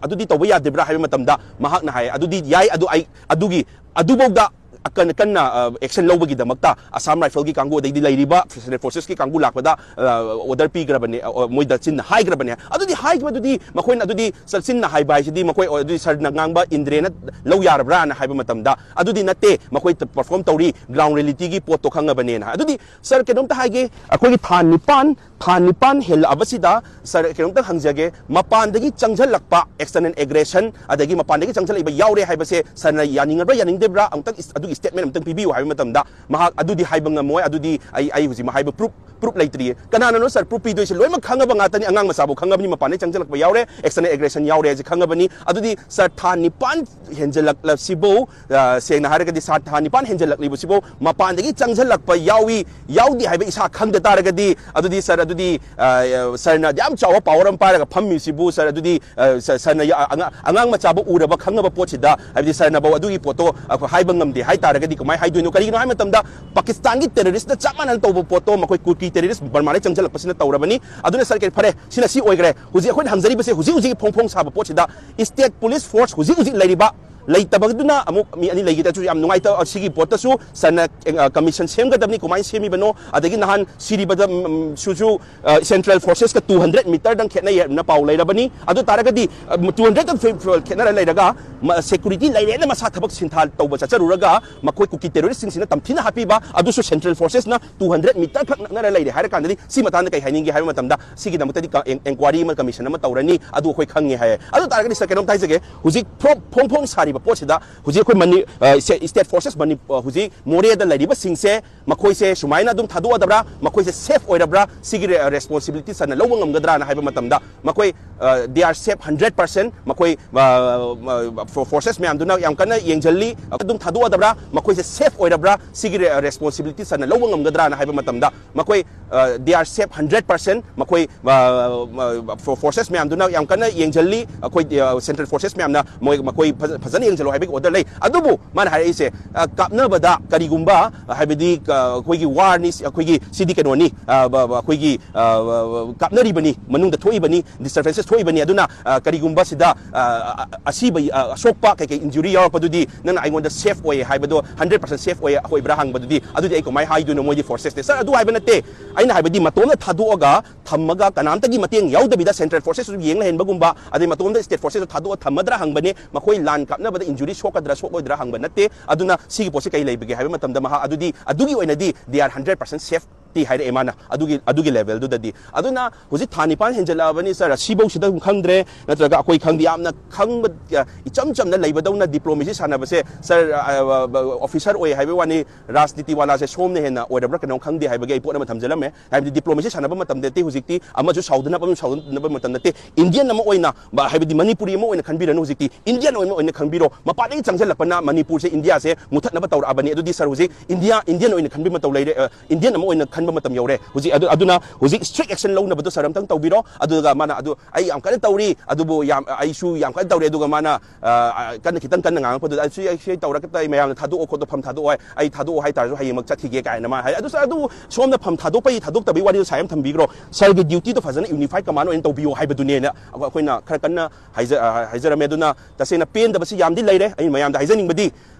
ꯑꯗꯨꯗꯤ ꯇꯧꯕ ꯌꯥꯗ꯭ꯔꯤꯕ꯭ꯔꯥ ꯍꯥꯏꯕ ꯃꯇꯝꯗ ꯃꯍꯥꯛꯅ ꯍꯥꯏ, "ꯑꯗꯨꯗꯤ ꯌꯥꯏ, ꯑꯗꯨ ꯑꯩ ꯑꯗꯨꯒꯤ ꯑꯗꯨꯐꯥꯎꯗ ꯑꯀꯟ-, ꯀꯟꯅ, ꯑ, action ꯂꯧꯕꯒꯤꯗꯃꯛꯇ Assam Rifle ꯒꯤ ꯀꯥꯡꯕꯨ, ꯑꯗꯩꯗꯤ ꯂꯩꯔꯤꯕ Central Forces ꯀꯤ ꯀꯥꯡꯕꯨ ꯂꯥꯛꯄꯗ, ꯑ, order ꯄꯤꯈ꯭ꯔꯕꯅꯦ, ꯑ, ꯃꯣꯏꯗ ꯆꯤꯟꯅ ꯍꯥꯏꯈ꯭ꯔꯕꯅꯦ꯫ ꯑꯗꯨꯗꯤ ꯍꯥꯏꯈꯤꯕꯗꯨꯗꯤ ꯃꯈꯣꯏꯅ ꯑꯗꯨꯗꯤ ꯆ-, ꯆꯤꯟꯅ ꯍꯥꯏꯕ ꯍꯥꯏꯁꯤꯗꯤ ꯃꯈꯣꯏ, ꯑ, ꯑꯗꯨꯗꯤ ꯁꯔꯅ ꯉꯥꯡꯕ ꯏꯟꯗ꯭ꯔꯦꯅ ꯂꯧ ꯌꯥꯔꯕ꯭ꯔꯥꯅ ꯍꯥꯏꯕ ꯃꯇꯝꯗ, ꯑꯗꯨꯗꯤ ꯅꯠꯇꯦ, ꯃꯈꯣꯏ perform ꯇꯧꯔꯤ, ground reality ꯒꯤ ꯄꯣꯠꯇꯣ ꯈꯪꯉꯕꯅꯦꯅ ꯍꯥꯏ꯫ ꯑꯗꯨꯗꯤ ꯁꯔ, ꯀꯩꯅꯣꯝꯇ ꯍꯥꯏꯒꯦ, ꯑꯩꯈꯣꯏꯒꯤ ꯊꯥ ꯅꯤꯄꯥꯟ, ꯊꯥ ꯅꯤꯄꯥꯟ ꯍꯦꯜꯂꯛꯑꯕꯁꯤꯗ, ꯁꯔ, ꯀꯩꯅꯣꯝꯇ ꯍꯪꯖꯒꯦ, ꯃꯄꯥꯟꯗꯒꯤ ꯆꯪꯁꯤꯜꯂꯛꯄ external aggression, ꯑꯗꯒꯤ ꯃꯄꯥꯟꯗꯒꯤ ꯆꯪꯁꯤꯜꯂꯛꯏꯕ ꯌꯥꯎꯔꯦ ꯍꯥꯏꯕꯁꯦ ꯁꯔꯅ ꯌꯥꯅꯤꯡꯉꯕ꯭ꯔꯥ, ꯌꯥꯅꯤꯡꯗꯕ꯭ꯔꯥ? ꯑꯃꯨꯛꯇꯪ ꯏꯁ-, ꯑꯗꯨꯒꯤ statement ꯑꯃꯇꯪ ꯄꯤꯕꯤꯌꯨ ꯍꯥꯏꯕ ꯃꯇꯝꯗ, ꯃꯍꯥꯛ ꯑꯗꯨꯗꯤ ꯍꯥꯏꯕ ꯉꯝꯃꯣꯏ, ꯑꯗꯨꯗꯤ ꯑꯩ, ꯑꯩ ꯍꯧꯖꯤꯛ ꯍꯥꯏꯕ proof, proof ꯂꯩꯇ꯭ꯔꯤꯌꯦ꯫ ꯀꯅꯥꯅꯅꯣ ꯁꯔ proof ꯄꯤꯗꯣꯏꯁꯦ? ꯂꯣꯏꯅꯃꯛ ꯈꯪꯉꯕ ꯉꯥꯛꯇꯅꯤ, ꯑꯉꯥꯡ ꯃꯆꯥꯕꯨ ꯈꯪꯉꯕꯅꯤ, ꯃꯄꯥꯟꯗꯒꯤ ꯆꯪꯁꯤꯜꯂꯛꯄ ꯌꯥꯎꯔꯦ, external aggression ꯌꯥꯎꯔꯦ ꯍꯥꯏꯁꯦ ꯈꯪꯉꯕꯅꯤ꯫ ꯑꯗꯨꯗꯤ ꯁꯔ, ꯊꯥ ꯅꯤꯄꯥꯟ ꯍꯦꯟꯖꯜꯂꯛꯂꯕꯁꯤꯕꯨ, ꯑ, ꯁꯦꯡꯅ ꯍꯥꯏꯔꯒꯗꯤ ꯁꯥ-, ꯊꯥ ꯅꯤꯄꯥꯟ ꯍꯦꯟꯖꯜꯂꯛꯂꯤꯕꯁꯤꯕꯨ ꯃꯄꯥꯟꯗꯒꯤ ꯆꯪꯁꯤꯜꯂꯛꯄ ꯌꯥꯎꯏ, ꯌꯥꯎꯗꯦ ꯍꯥꯏꯕ ꯏꯁꯥ ꯈꯪꯗ ꯇꯥꯔꯒꯗꯤ, ꯑꯗꯨꯗꯤ ꯁꯔ, ꯑꯗꯨꯗꯤ, ꯑ, ꯁꯔꯅ ꯌꯥꯝ ꯆꯥꯎꯕ power ꯑꯃ ꯄꯥꯏꯔꯒ ꯐꯝꯃꯤꯁꯤꯕꯨ ꯁꯔ, ꯑꯗꯨꯗꯤ, ꯑ, ꯁ-, ꯁꯔꯅ ꯌꯥ-, ꯑꯉꯥ-, ꯑꯉꯥꯡ ꯃꯆꯥꯕꯨ ꯎꯔꯕ ꯈꯪꯉꯕ ꯄꯣꯠꯁꯤꯗ, ꯍꯥꯏꯕꯗꯤ ꯁꯔꯅꯐꯧ ꯑꯗꯨꯒꯤ ꯄꯣꯠꯇꯣ ꯑꯩꯈꯣꯏ ꯍꯥꯏꯕ ꯉꯝꯗꯦ ꯍꯥꯏ ꯇꯥꯔꯒꯗꯤ ꯀꯃꯥꯏꯅ ꯍꯥꯏꯗꯣꯏꯅꯣ? ꯀꯔꯤꯒꯤꯅꯣ ꯍꯥꯏꯕ ꯃꯇꯝꯗ ꯄꯥꯀꯤꯁꯇꯥꯟꯒꯤ terrorist ꯅ ꯆꯞ ꯃꯥꯟꯅꯅ ꯇꯧꯕ ꯄꯣꯠꯇꯣ ꯃꯈꯣꯏ ꯀꯨꯀꯤ terrorist ꯕꯔꯃꯥꯗꯒꯤ ꯆꯪꯁꯤꯜꯂꯛꯄꯁꯤꯅ ꯇꯧꯔꯕꯅꯤ꯫ ꯑꯗꯨꯅ ꯁꯔ, ꯀꯩ, ꯐꯔꯦ, ꯁꯤꯅ ꯁꯤ ꯑꯣꯏꯈ꯭ꯔꯦ꯫ ꯍꯧꯖꯤꯛ ꯑꯩꯈꯣꯏꯅ ꯍꯪꯖꯔꯤꯕꯁꯦ ꯍꯧꯖꯤꯛ ꯍꯧꯖꯤꯛꯀꯤ ꯐꯣꯡ ꯐꯣꯡ ꯁꯥꯕ ꯄꯣꯠꯁꯤꯗ state police force ꯍꯧꯖꯤꯛ ꯍꯧꯖꯤꯛ ꯂꯩꯔꯤꯕ, ꯂꯩꯇꯕꯗꯨꯅ ꯑꯃꯨꯛ ꯃꯤ ꯑꯅꯤ ꯂꯩꯈꯤꯗ꯭ꯔꯁꯨ ꯌꯥꯝ ꯅꯨꯡꯉꯥꯏꯇꯕ꯫ ꯁꯤꯒꯤ ꯄꯣꯠꯇꯁꯨ ꯁꯔꯅ, ꯑ, commission ꯁꯦꯝꯒꯗꯕꯅꯤ, ꯀꯃꯥꯏꯅ ꯁꯦꯝꯃꯤꯕꯅꯣ, ꯑꯗꯒꯤ ꯅꯍꯥꯟ ꯁꯤꯔꯤꯕꯗ, ꯎꯝ, ꯁꯨꯁꯨ, ꯑ, central forces ꯀ two hundred meter ꯗꯪ ꯈꯦꯠꯅꯩ ꯍꯥꯏꯅ ꯄꯥꯎ ꯂꯩꯔꯕꯅꯤ꯫ ꯑꯗꯨ ꯇꯥꯔꯒꯗꯤ, ꯑ, two hundred ꯗ ꯐꯤ-, ꯐꯤ-, ꯈꯦꯠꯅꯔ ꯂꯩꯔꯒ, ꯃ-, security ꯂꯩꯔꯦꯅ ꯃꯁꯥ ꯊꯕꯛ ꯁꯤꯟꯊꯥ ꯇꯧꯕ ꯆꯠꯆꯔꯨꯔꯒ ꯃꯈꯣꯏ ꯀꯨꯀꯤ terrorist ꯁꯤꯡꯁꯤꯅ ꯇꯝꯊꯤꯅ ꯍꯥꯠꯄꯤꯕ, ꯑꯗꯨꯁꯨ central forces ꯅ two hundred meter ꯈꯛ ꯅꯛꯅꯔ ꯂꯩꯔꯦ ꯍꯥꯏꯔ ꯀꯥꯟꯗꯗꯤ ꯁꯤ ꯃꯇꯥꯡꯗ ꯀꯩ ꯍꯥꯏꯅꯤꯡꯒꯦ ꯍꯥꯏꯕ ꯃꯇꯝꯗ, ꯁꯤꯒꯤꯗꯃꯛꯇꯗꯤ ꯀ-, en-, enquiry ꯑꯃ, commission ꯑꯃ ꯇꯧꯔꯅꯤ, ꯑꯗꯨ ꯑꯩꯈꯣꯏ ꯈꯪꯉꯦ ꯍꯥꯏꯌꯦ꯫ ꯑꯗꯨ ꯇꯥꯔꯒꯗꯤ ꯁꯔ, ꯀꯩꯅꯣꯝꯇ ꯍꯥꯏꯖꯒꯦ, ꯍꯧꯖꯤꯛ ꯐ꯭ꯔꯣ-, ꯐꯣꯡ ꯐꯣꯡ ꯁꯥꯔꯤꯕ ꯄꯣꯠꯁꯤꯗ ꯍꯧꯖꯤꯛ ꯑꯩꯈꯣꯏ ꯃꯅꯤ-, ꯑ, ꯁꯦ-, state forces ꯃꯅꯤ-, ꯑ, ꯍꯧꯖꯤꯛ ꯃꯣꯔꯦꯗ ꯂꯩꯔꯤꯕꯁꯤꯡꯁꯦ ꯃꯈꯣꯏꯁꯦ ꯁꯨꯃꯥꯏꯅ ꯑꯗꯨꯝ ꯊꯥꯗꯣꯛꯑꯗꯕ꯭ꯔꯥ, ꯃꯈꯣꯏꯁꯦ safe ꯑꯣꯏꯔꯕ꯭ꯔꯥ, ꯁꯤꯒꯤ ꯔꯦ-, responsibility ꯁꯔꯅ ꯂꯧꯕ ꯉꯝꯒꯗ꯭ꯔꯥꯅ ꯍꯥꯏꯕ ꯃꯇꯝꯗ, ꯃꯈꯣꯏ, ꯑ, they are safe hundred percent꯫ ꯃꯈꯣꯏ, ꯑ, ꯑ, ꯐꯣ-, forces ꯃꯌꯥꯝꯗꯨꯅ ꯌꯥꯝ ꯀꯟꯅ ꯌꯦꯡꯁꯤꯜꯂꯤ꯫ ꯑꯗꯨꯝ ꯊꯥꯗꯣꯛꯑꯗꯕ꯭ꯔꯥ, ꯃꯈꯣꯏꯁꯦ safe ꯑꯣꯏꯔꯕ꯭ꯔꯥ, ꯁꯤꯒꯤ ꯔꯦ-, responsibility ꯁꯔꯅ ꯂꯧꯕ ꯉꯝꯒꯗ꯭ꯔꯥꯅ ꯍꯥꯏꯕ ꯃꯇꯝꯗ, ꯃꯈꯣꯏ, ꯑ, they are safe hundred percent꯫ ꯃꯈꯣꯏ, ꯑ, ꯑ, ꯐꯣ-, forces ꯃꯌꯥꯝꯗꯨꯅ ꯌꯥꯝ ꯀꯟꯅ ꯌꯦꯡꯁꯤꯜꯂꯤ꯫ ꯑꯩꯈꯣꯏ, ꯑ, central forces ꯃꯌꯥꯝꯅ ꯃꯣꯏ, ꯃꯈꯣꯏ ꯐꯖ-, ꯐꯖꯅ ꯌꯦꯡꯁꯤꯜꯂꯣ ꯍꯥꯏꯕꯒꯤ order ꯂꯩ꯫ ꯑꯗꯨꯕꯨ ꯃꯥꯅ ꯍꯥꯏꯔꯛꯏꯁꯦ, ꯑ, ꯀꯥꯞꯅꯕꯗ ꯀꯔꯤꯒꯨꯝꯕ, ꯑ, ꯍꯥꯏꯕꯗꯤ, ꯑ, ꯑꯩꯈꯣꯏꯒꯤ warꯅꯤ, ꯑꯩꯈꯣꯏꯒꯤ ꯁꯤꯗꯤ ꯀꯩꯅꯣꯅꯤ, ꯑ, ꯕ-, ꯕ-, ꯑꯩꯈꯣꯏꯒꯤ, ꯑ, ꯕ-, ꯕ-, ꯀꯥꯞꯅꯔꯤꯕꯅꯤ, ꯃꯅꯨꯡꯗ ꯊꯣꯛꯏꯕꯅꯤ, disturbances ꯊꯣꯛꯏꯕꯅꯤ꯫ ꯑꯗꯨꯅ, ꯑ, ꯀꯔꯤꯒꯨꯝꯕ ꯁꯤꯗ, ꯑ, ꯑ, ꯑꯁꯤꯕ, ꯑ, ꯑꯁꯣꯛꯄ ꯀꯩꯀꯩ injury ꯌꯥꯎꯔꯛꯄꯗꯨꯗꯤ ꯅꯪꯅ ꯑꯩꯉꯣꯟꯗ safe ꯑꯣꯏ ꯍꯥꯏꯕꯗꯣ, hundred percent safe ꯑꯣꯏ, ꯑꯣꯏꯕ꯭ꯔꯥ ꯍꯪꯕꯗꯨꯗꯤ, ꯑꯗꯨꯗꯤ ꯑꯩ ꯀꯃꯥꯏꯅ ꯍꯥꯏꯗꯣꯏꯅꯣ? ꯃꯣꯏꯗꯤ forces ꯅꯦ꯫ Sir, ꯑꯗꯨ ꯍꯥꯏꯕ ꯅꯠꯇꯦ꯫ ꯑꯩꯅ ꯍꯥꯏꯕꯗꯤ ꯃꯇꯣꯝꯗ ꯊꯥꯗꯣꯛꯑꯒ ꯊꯝꯃꯒ ꯀꯅꯥꯝꯇꯒꯤ ꯃꯇꯦꯡ ꯌꯥꯎꯗꯕꯤꯗ central forces ꯌꯦꯡ ꯂꯩꯍꯟꯕꯒꯨꯝꯕ, ꯑꯗꯩ ꯃꯇꯣꯝꯗ state forces ꯊꯥꯗꯣꯛꯑ ꯊꯝꯃꯗ꯭ꯔꯥ ꯍꯪꯕꯅꯦ꯫ ꯃꯈꯣꯏ ꯂꯥꯟ ꯀꯥꯞꯅꯕꯗ injury ꯁꯣꯛꯀꯗ꯭ꯔꯥ ꯁꯣꯛꯂꯣꯏꯗ꯭ꯔꯥ ꯍꯪꯕ ꯅꯠꯇꯦ꯫ ꯑꯗꯨꯅ ꯁꯤꯒꯤ ꯄꯣꯠꯁꯦ ꯀꯩ ꯂꯩꯕꯒꯦ ꯍꯥꯏꯕ ꯃꯇꯝꯗ ꯃꯍꯥꯛ ꯑꯗꯨꯗꯤ, ꯑꯗꯨꯒꯤ ꯑꯣꯏꯅꯗꯤ they are hundred percent safe T ꯍꯥꯏꯔꯛꯑꯦ ꯃꯥꯅ ꯑꯗꯨꯒꯤ, ꯑꯗꯨꯒꯤ levelꯗꯨꯗꯗꯤ꯫ ꯑꯗꯨꯅ ꯍꯧꯖꯤꯛ ꯊꯥ ꯅꯤꯄꯥꯟ ꯍꯦꯟꯖꯜꯂꯛꯑꯕꯅꯤ, sir, ꯑꯁꯤꯐꯧꯁꯤꯗ ꯈꯪꯗ꯭ꯔꯦ, ꯅꯠꯇ꯭ꯔꯒ ꯑꯩꯈꯣꯏ ꯈꯪꯗꯦ, ꯌꯥꯝꯅ ꯈꯪꯕ, ꯑ, ꯏꯆꯝ ꯆꯝꯅ ꯂꯩꯕꯗꯧꯅ diplomacy ꯁꯥꯟꯅꯕꯁꯦ, sir, ꯑ, ꯑ, officer ꯑꯣꯏ ꯍꯥꯏꯕꯒꯤ ꯋꯥꯅꯤ, ꯔꯥꯖꯅꯤꯇꯤ ꯋꯥꯂꯥꯁꯦ ꯁꯣꯝꯅ ꯍꯦꯟꯅ ꯑꯣꯏꯔꯕ꯭ꯔꯥ ꯀꯩꯅꯣ ꯈꯪꯗꯦ ꯍꯥꯏꯕꯒꯤ ꯑꯩ ꯄꯣꯠ ꯑꯃ ꯊꯝꯖꯜꯂꯝꯃꯦ꯫ ꯍꯥꯏꯕꯗꯤ diplomacy ꯁꯥꯟꯅꯕ ꯃꯇꯝꯗ ꯅꯠꯇꯦ ꯍꯧꯖꯤꯛꯇꯤ, ꯑꯃꯁꯨ ꯁꯥꯎꯗꯅꯕ, ꯑꯃꯁꯨ ꯁꯥꯎꯗꯅꯕ ꯃꯇꯝ ꯅꯠꯇꯦ꯫ Indian ꯑꯃ ꯑꯣꯏꯅ, ꯕ-, ꯍꯥꯏꯕꯗꯤ ꯃꯅꯤꯄꯨꯔꯤ ꯑꯃ ꯑꯣꯏꯅ ꯈꯟꯕꯤꯔꯅꯨ ꯍꯧꯖꯤꯛꯇꯤ, Indian ꯑꯣꯏꯅ, ꯑꯣꯏꯅ ꯈꯟꯕꯤꯔꯣ꯫ ꯃꯄꯥꯟꯗꯒꯤ ꯆꯪꯁꯤꯜꯂꯛꯄꯅ ꯃꯅꯤꯄꯨꯔꯁꯦ, ꯏꯟꯗꯤꯌꯥꯁꯦ ꯃꯨꯊꯠꯅꯕ ꯇꯧꯔꯛꯑꯕꯅꯤ꯫ ꯑꯗꯨꯗꯤ sir ꯍꯧꯖꯤꯛ ꯏꯟꯗꯤꯌꯥ, Indian ꯑꯣꯏꯅ ꯈꯟꯕ ꯃꯇꯧ ꯂꯩꯔꯦ, ꯑ, Indian ꯑꯃ ꯑꯣꯏꯅ ꯈꯟꯕ ꯃꯇꯝ ꯌꯧꯔꯦ ꯍꯧꯖꯤꯛ꯫ ꯑꯗꯨ, ꯑꯗꯨꯅ ꯍꯧꯖꯤꯛ strict action ꯂꯧꯅꯕꯗꯣ sir ꯑꯝꯇꯪ ꯇꯧꯕꯤꯔꯣ꯫ ꯑꯗꯨꯒ ꯃꯥꯅ ꯑꯗꯨ ꯑꯩ ꯌꯥꯝ ꯀꯟꯅ ꯇꯧꯔꯤ, ꯑꯗꯨꯕꯨ ꯌꯥꯝ, ꯑꯩꯁꯨ ꯌꯥꯝ ꯀꯟꯅ ꯇꯧꯔꯤ, ꯑꯗꯨꯒ ꯃꯥꯅ, ꯑ, ꯑ, ꯀꯟꯅ, ꯈꯤꯇꯪ ꯀꯟꯅ ꯉꯥꯡꯉꯛꯄꯗꯨꯗ, "ꯑꯩꯁꯨ, ꯑꯩꯁꯨ ꯇꯧꯔꯒ ꯑꯩ ꯃꯌꯥꯝꯅ ꯊꯥꯗꯣꯛꯑꯣ ꯈꯣꯠꯇꯣ, ꯐꯝ ꯊꯥꯗꯣꯛꯑꯣ, ꯑꯩ ꯊꯥꯗꯣꯛꯑꯣ ꯍꯥꯏꯇꯥꯔꯁꯨ ꯍꯌꯦꯡꯃꯛ ꯆꯠꯈꯤꯒꯦ" ꯀꯥꯏꯅ ꯃꯥꯅ ꯍꯥꯏ꯫ ꯑꯗꯨ sir, ꯑꯗꯨ ꯁꯣꯝꯅ ꯐꯝ ꯊꯥꯗꯣꯛꯄꯒꯤ, ꯊꯥꯗꯣꯛꯇꯕꯒꯤ ꯋꯥꯔꯤꯗꯣ side ꯑꯃ ꯊꯝꯕꯤꯈ꯭ꯔꯣ꯫ Sirꯒꯤ dutyꯗꯣ ꯐꯖꯅ unified command ꯑꯣꯏꯅ ꯇꯧꯕꯤꯌꯣ ꯍꯥꯏꯕꯗꯨꯅꯦꯅ ꯑꯩꯈꯣꯏꯅ ꯈꯔ ꯀꯟꯅ ꯍꯥꯏꯖ-, ꯑ, ꯍꯥꯏꯖꯔꯝꯃꯦ꯫ ꯑꯗꯨꯅ ꯇꯁꯦꯡꯅ ꯄꯦꯟꯗꯕꯁꯤ ꯌꯥꯝꯗꯤ ꯂꯩꯔꯦ꯫ ꯑꯩꯅ ꯃꯌꯥꯝꯗ ꯍꯥꯏꯖꯅꯤꯡꯕꯗꯤ,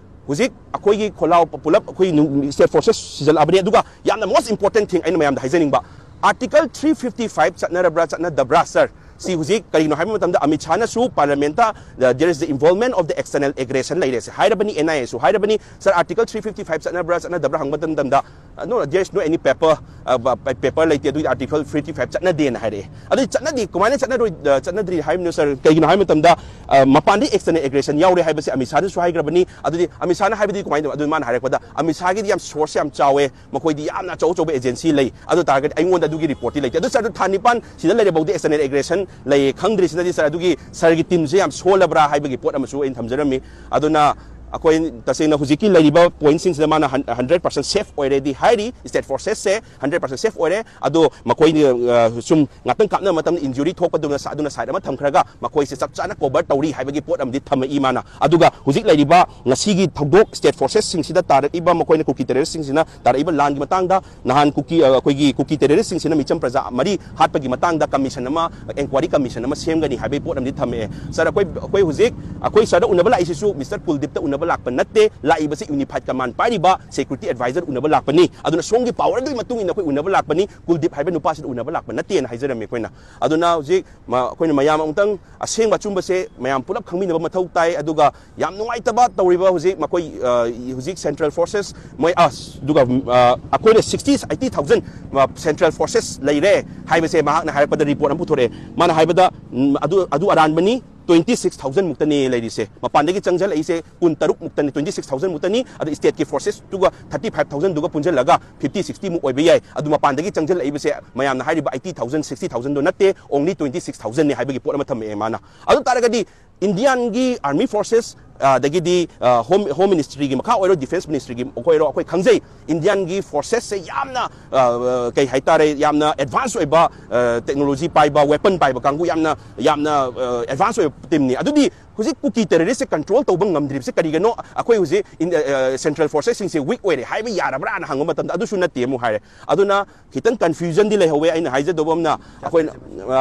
ꯍꯧꯖꯤꯛ ꯑꯩꯈꯣꯏꯒꯤ ꯈꯣꯜꯂꯥꯎ ꯄꯨꯂꯞ ꯑꯩꯈꯣꯏ ꯅꯨ-, state forces ꯁꯤꯖꯜꯂꯛꯑꯕꯅꯤ꯫ ꯑꯗꯨꯒ ꯌꯥꯝꯅ most important thing ꯑꯩꯅ ꯃꯌꯥꯝꯗ ꯍꯥꯏꯖꯅꯤꯡꯕ, Article three fifty five ꯆꯠꯅꯔꯕ꯭ꯔꯥ ꯆꯠꯅꯗꯕ꯭ꯔꯥ, sir? ꯁꯤ ꯍꯧꯖꯤꯛ ꯀꯔꯤꯒꯤꯅꯣ ꯍꯥꯏꯕ ꯃꯇꯝꯗ Amit ꯁꯥꯍꯅꯁꯨ parliamentꯇ, uh, there is the involvement of the external aggression ꯂꯩꯔꯦ ꯁꯤ ꯍꯥꯏꯔꯕꯅꯤ, NIAꯁꯨ ꯍꯥꯏꯔꯕꯅꯤ꯫ Sir, Article three fifty five ꯆꯠꯅꯕ꯭ꯔꯥ ꯆꯠꯅꯗꯕ꯭ꯔꯥ ꯍꯪꯕ ꯃꯇꯝꯗ, uh, no, there is no any paper, uh, ꯄ-, ꯄ-, paper ꯂꯩꯇꯦ, ꯑꯗꯨꯒꯤ Article three fifty five ꯆꯠꯅꯗꯦꯅ ꯍꯥꯏꯔꯛꯑꯦ꯫ ꯑꯗꯨꯗꯤ ꯆꯠꯅꯗꯤ, ꯀꯃꯥꯏꯅ ꯆꯠꯅꯔꯣꯏ-, ꯑ, ꯆꯠꯅꯗ꯭ꯔꯤ ꯍꯥꯏꯕꯅꯣ, sir? ꯀꯩꯒꯤꯅꯣ ꯍꯥꯏꯕ ꯃꯇꯝꯗ, ꯑ, ꯃꯄꯥꯟꯗꯒꯤ external aggression ꯌꯥꯎꯔꯦ ꯍꯥꯏꯕꯁꯦ ꯑꯃꯤꯠ ꯁꯥꯍꯅꯁꯨ ꯍꯥꯏꯈ꯭ꯔꯕꯅꯤ꯫ ꯑꯗꯨꯗꯤ ꯑꯃꯤꯠ ꯁꯥꯍꯅ ꯍꯥꯏꯕꯗꯤ ꯀꯃꯥꯏꯅ ꯇꯧꯕ? ꯑꯗꯨ ꯃꯥꯅ ꯍꯥꯏꯔꯛꯄꯗ, ꯑꯃꯤꯠ ꯁꯥꯍꯒꯤꯗꯤ ꯌꯥꯝ source ꯌꯥꯝ ꯆꯥꯎꯋꯦ, ꯃꯈꯣꯏꯗꯤ ꯌꯥꯝꯅ ꯑꯆꯧ ꯑꯆꯧꯕ agency ꯂꯩ꯫ ꯑꯗꯨ ꯇꯥꯔꯒꯗꯤ ꯑꯩꯉꯣꯟꯗ ꯑꯗꯨꯒꯤ reportꯇꯤ ꯂꯩꯇꯦ꯫ ꯑꯗꯨ, sir, ꯑꯗꯨ ꯊꯥ ꯅꯤꯄꯥꯟ ꯁꯤꯗ ꯂꯩꯔꯐꯥꯎꯗꯤ external aggression ꯂꯩꯌꯦ ꯈꯪꯗ꯭ꯔꯤꯁꯤꯅꯗꯤ, sir, ꯑꯗꯨꯒꯤ sirꯒꯤ teamꯁꯦ ꯌꯥꯝ ꯁꯣꯜꯂꯕ꯭ꯔꯥ ꯍꯥꯏꯕꯒꯤ ꯄꯣꯠ ꯑꯃꯁꯨ ꯑꯩꯅ ꯊꯝꯖꯔꯝꯃꯤ꯫ ꯑꯗꯨꯅ, ꯑꯩꯈꯣꯏ ꯇꯁꯦꯡꯅ ꯍꯧꯖꯤꯛꯀꯤ ꯂꯩꯔꯤꯕ ꯄꯣꯏꯟꯠꯁꯤꯡꯁꯤꯗ ꯃꯥꯅ ꯍꯟꯗ꯭ꯔꯦꯠ ꯄꯥꯔꯁꯦꯟ ꯁꯦꯐ ꯑꯣꯏꯔꯦꯗꯤ ꯍꯥꯏꯔꯤ, ꯁ꯭ꯇꯦꯠ ꯐꯣꯔꯁꯦꯁꯁꯦ ꯍꯟꯗ꯭ꯔꯦꯠ ꯄꯥꯔꯁꯦꯟ ꯁꯦꯐ ꯑꯣꯏꯔꯦ꯫ ꯑꯗꯣ ꯃꯈꯣꯏꯅ, ꯑ, ꯁꯨꯝ ꯉꯥꯛꯇꯪ ꯀꯥꯞꯅꯕ ꯃꯇꯝꯗ ꯏꯟꯖꯨꯔꯤ ꯊꯣꯛꯄꯗꯨꯅ ꯁ-, ꯑꯗꯨꯅ ꯁꯥꯏꯠ ꯑꯃ ꯊꯝꯈ꯭ꯔꯒ ꯃꯈꯣꯏꯁꯦ ꯆꯞ ꯆꯥꯅ ꯀꯣꯚꯔ ꯇꯧꯔꯤ ꯍꯥꯏꯕꯒꯤ ꯄꯣꯠ ꯑꯃꯗꯤ ꯊꯝꯃꯛꯏ ꯃꯥꯅ꯫ ꯑꯗꯨꯒ ꯍꯧꯖꯤꯛ ꯂꯩꯔꯤꯕ ꯉꯁꯤꯒꯤ ꯊꯧꯗꯣꯛ, ꯁ꯭ꯇꯦꯠ ꯐꯣꯔꯁꯦꯁꯁꯤꯡꯁꯤꯗ ꯇꯥꯔꯛꯏꯕ, ꯃꯈꯣꯏꯅ ꯀꯨꯀꯤ ꯇꯦꯔꯣꯔꯤꯁꯁꯤꯡꯁꯤꯅ ꯇꯥꯔꯛꯏꯕ ꯂꯥꯟꯒꯤ ꯃꯇꯥꯡꯗ ꯅꯍꯥꯟ ꯀꯨꯀꯤ, ꯑ, ꯑꯩꯈꯣꯏꯒꯤ ꯀꯨꯀꯤ ꯇꯦꯔꯣꯔꯤꯁꯁꯤꯡꯁꯤꯅ ꯃꯤꯆꯝ ꯄ꯭ꯔꯖꯥ ꯃꯔꯤ ꯍꯥꯠꯄꯒꯤ ꯃꯇꯥꯡꯗ ꯀꯃꯤꯁꯟ ꯑꯃ, ꯏꯟꯀ꯭ꯋꯥꯔꯤ ꯀꯃꯤꯁꯟ ꯑꯃ ꯁꯦꯝꯒꯅꯤ ꯍꯥꯏꯕꯒꯤ ꯄꯣꯠ ꯑꯃꯗꯤ ꯊꯝꯃꯛꯑꯦ꯫ ꯁꯥꯔ, ꯑꯩꯈꯣꯏ, ꯑꯩꯈꯣꯏ ꯍꯧꯖꯤꯛ, ꯑꯩꯈꯣꯏ ꯁꯥꯔꯗ ꯎꯅꯕ ꯂꯥꯛꯏꯁꯤꯁꯨ ꯃꯤꯁꯇꯔ ꯀꯨꯜꯗꯤꯞꯇ ꯎꯅꯕ ꯂꯥꯛꯄ ꯅꯠꯇꯦ, ꯂꯥꯛꯏꯕꯁꯤ ꯌꯨꯅꯤꯐꯥꯏꯠ ꯀꯃꯥꯟ ꯄꯥꯏꯔꯤꯕ ꯁꯦꯀ꯭ꯌꯨꯔꯤꯇꯤ ꯑꯦꯗꯚꯥꯏꯖꯔ ꯎꯅꯕ ꯂꯥꯛꯄꯅꯤ, ꯑꯗꯨꯅ ꯁꯣꯝꯒꯤ ꯄꯥꯋꯔꯗꯨꯒꯤ ꯃꯇꯨꯡ ꯏꯟꯅ ꯑꯩꯈꯣꯏ ꯎꯅꯕ ꯂꯥꯛꯄꯅꯤ, ꯀꯨꯜꯗꯤꯞ ꯍꯥꯏꯕ ꯅꯨꯄꯥꯁꯤꯗ ꯎꯅꯕ ꯂꯥꯛꯄ ꯅꯠꯇꯦꯅ ꯍꯥꯏꯖꯔꯝꯃꯤ ꯑꯩꯈꯣꯏꯅ꯫ ꯑꯗꯨꯅ ꯍꯧꯖꯤꯛ ꯃ-, ꯑꯩꯈꯣꯏꯅ ꯃꯌꯥꯝ ꯑꯃꯨꯛꯇꯪ ꯑꯁꯦꯡꯕ ꯑꯆꯨꯝꯕꯁꯦ ꯃꯌꯥꯝ ꯄꯨꯂꯞ ꯈꯪꯃꯤꯟꯅꯕ ꯃꯊꯧ ꯇꯥꯏ꯫ ꯑꯗꯨꯒ ꯌꯥꯝ ꯅꯨꯡꯉꯥꯏꯇꯕ ꯇꯧꯔꯤꯕ ꯍꯧꯖꯤꯛ ꯃꯈꯣꯏ, ꯑ, ꯍꯧꯖꯤꯛ ꯁꯦꯟꯇ꯭ꯔꯦꯜ ꯐꯣꯔꯁꯦꯁ ꯃꯣꯏ, ꯑ, ꯑꯗꯨꯒ, ꯑ, ꯑꯩꯈꯣꯏꯅ ꯁꯤꯛꯁꯇꯤ, ꯑꯩꯠꯇꯤ ꯊꯥꯎꯖꯟ, ꯑ, ꯁꯦꯟꯇ꯭ꯔꯦꯜ ꯐꯣꯔꯁꯦꯁ ꯂꯩꯔꯦ ꯍꯥꯏꯕꯁꯦ ꯃꯍꯥꯛꯅ ꯍꯥꯏꯔꯛꯄꯗ ꯔꯤꯄꯣꯔꯠ ꯑꯃ ꯄꯨꯊꯣꯔꯛꯑꯦ꯫ ꯃꯥꯅ ꯍꯥꯏꯕꯗ, ꯎꯝ, ꯑꯗꯨ, ꯑꯗꯨ ꯑꯔꯥꯟꯕꯅꯤ, ꯇ꯭ꯋꯦꯟꯇꯤ ꯁꯤꯛꯁ ꯊꯥꯎꯖꯟ ꯃꯨꯛꯇꯅꯦ ꯂꯩꯔꯤꯁꯦ꯫ ꯃꯄꯥꯟꯗꯒꯤ ꯆꯪꯁꯤꯜꯂꯛꯏꯁꯦ ꯀꯨꯟ ꯇꯔꯨꯛ ꯃꯨꯛꯇꯅꯤ, ꯇ꯭ꯋꯦꯟꯇꯤ ꯁꯤꯛꯁ ꯊꯥꯎꯖꯟ ꯃꯨꯛꯇꯅꯤ꯫ ꯑꯗ ꯁ꯭ꯇꯦꯠꯀꯤ ꯐꯣꯔꯁꯦꯁꯇꯨꯒ ꯊꯥꯔꯇꯤ ꯐꯥꯏꯚ ꯊꯥꯎꯖꯟꯗꯨꯒ ꯄꯨꯟꯁꯤꯜꯂꯒ ꯐꯤꯐꯇꯤ ꯁꯤꯛꯁꯇꯤ ꯃꯨꯛ ꯑꯣꯏꯕ ꯌꯥꯏ꯫ ꯑꯗꯨ ꯃꯄꯥꯟꯗꯒꯤ ꯆꯪꯁꯤꯜꯂꯛꯏꯕꯁꯦ ꯃꯌꯥꯝꯅ ꯍꯥꯏꯔꯤꯕ ꯑꯩꯠꯇꯤ ꯊꯥꯎꯖꯟ, ꯁꯤꯛꯁꯇꯤ ꯊꯥꯎꯖꯟꯗꯣ ꯅꯠꯇꯦ, only twenty six thousand ꯅꯤ ꯍꯥꯏꯕꯒꯤ ꯄꯣꯠ ꯑꯃ ꯊꯝꯃꯛꯑꯦ ꯃꯥꯅ꯫ ꯑꯗꯨ ꯇꯥꯔꯒꯗꯤ ꯏꯟꯗꯤꯌꯥꯟꯒꯤ ꯑꯥꯔꯃꯤ ꯐꯣꯔꯁꯦꯁ, ꯑ, ꯑꯗꯒꯤꯗꯤ, ꯑ, ꯍꯣꯝ, ꯍꯣꯝ ꯃꯤꯅꯤꯁꯇ꯭ꯔꯤꯒꯤ ꯃꯈꯥ ꯑꯣꯏꯔꯣ, ꯗꯤꯐꯦꯟꯁ ꯃꯤꯅꯤꯁꯇ꯭ꯔꯤꯒꯤ ꯑꯣꯏꯔꯣ, ꯑꯩꯈꯣꯏ ꯈꯪꯖꯩ ꯏꯟꯗꯤꯌꯥꯟꯒꯤ ꯐꯣꯔꯁꯦꯁꯁꯦ ꯌꯥꯝꯅ, ꯑ, ꯑ, ꯀꯩ ꯍꯥꯏꯇꯥꯔꯦ, ꯌꯥꯝꯅ ꯑꯦꯗꯚꯥꯟꯁ ꯑꯣꯏꯕ, ꯑ, ꯇꯦꯛꯅꯣꯂꯣꯖꯤ ꯄꯥꯏꯕ, ꯋꯦꯄꯟ ꯄꯥꯏꯕ ꯀꯥꯡꯕꯨ ꯌꯥꯝꯅ, ꯌꯥꯝꯅ, ꯑ, ꯑꯦꯗꯚꯥꯟꯁ ꯑꯣꯏꯕ ꯇꯤꯝꯅꯤ꯫ ꯑꯗꯨꯗꯤ ꯍꯧꯖꯤꯛ ꯀꯨꯀꯤ ꯇꯦꯔꯣꯔꯤꯁꯁꯦ ꯀꯟꯇ꯭ꯔꯣꯜ ꯇꯧꯕ ꯉꯝꯗ꯭ꯔꯤꯕꯁꯦ ꯀꯔꯤꯒꯤꯅꯣ? ꯑꯩꯈꯣꯏ ꯍꯧꯖꯤꯛ ꯏꯟ-, ꯑ, ꯑ, ꯁꯦꯟꯇ꯭ꯔꯦꯜ ꯐꯣꯔꯁꯦꯁꯁꯤꯡꯁꯦ ꯋꯤꯛ ꯑꯣꯏꯔꯦ ꯍꯥꯏꯕ ꯌꯥꯔꯕ꯭ꯔꯥꯅ ꯍꯪꯕ ꯃꯇꯝꯗ ꯑꯗꯨꯁꯨ ꯅꯠꯇꯦ ꯑꯃꯨꯛ ꯍꯥꯏꯔꯦ꯫ ꯑꯗꯨꯅ ꯈꯤꯇꯪ ꯀꯟꯐ꯭ꯌꯨꯖꯟꯗꯤ ꯂꯩꯍꯧꯋꯦ꯫ ꯑꯩꯅ ꯍꯥꯏꯖꯗꯧꯕ ꯑꯃꯅ, ꯑꯩꯈꯣꯏꯅ,